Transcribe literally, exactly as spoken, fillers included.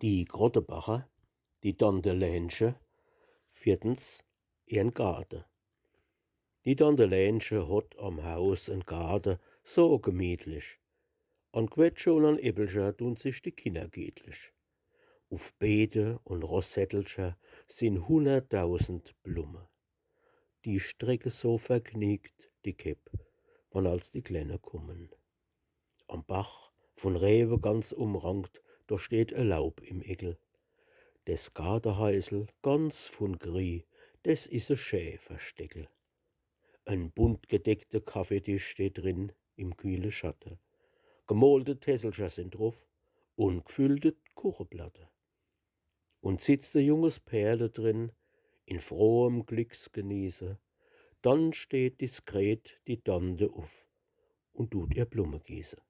Die Krottebacher, die Tante Lenche, viertens, ihren Garde. Die Tante Lenche hot am Haus en Garde, so gemietlich. An Quetsche un an Äppelcher dun sich die Kinner gietlich. Uf Beete un Rosettelcher sin hunnerttausend Blumme. Die strecke so vergniegt die Kepp, wann als die Klenne kummen. Am Bach, vun Rewe ganz umrankt, do steht e Laub im Eckel. Des Gardeheisel, ganz vun Grie, des is e schä Versteckel. En bunt gedeckte Kaffeetisch steht drin im kühle Schatte. Gemolte Tässelcher sin druf un gfüllte Kucheplatte. Un sitzt e junges Pärle drin, in frohem Glücksgenieße, dann steht diskret die Tante uf un dut ihr Blumme gieße.